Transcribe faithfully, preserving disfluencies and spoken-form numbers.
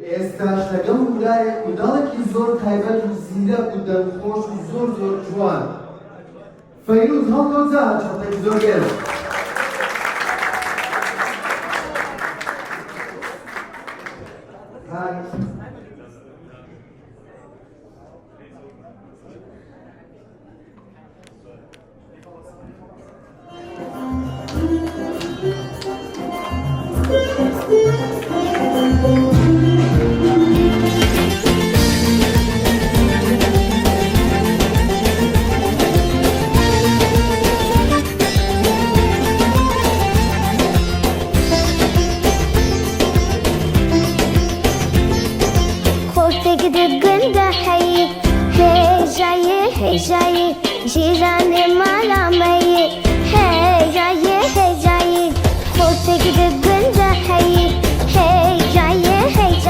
ئێستاش لەگەڵمدا یە کورداڵێکی زۆر تایبەت و زیرەک و دەنگخۆش و زۆر زۆر جوان. فەیروز هەڵکەوت زەهەر، چەپێکی زۆر گەرم. Xortek di gund de heyî, hêjayî, hêjayî, cîranê mala me yî.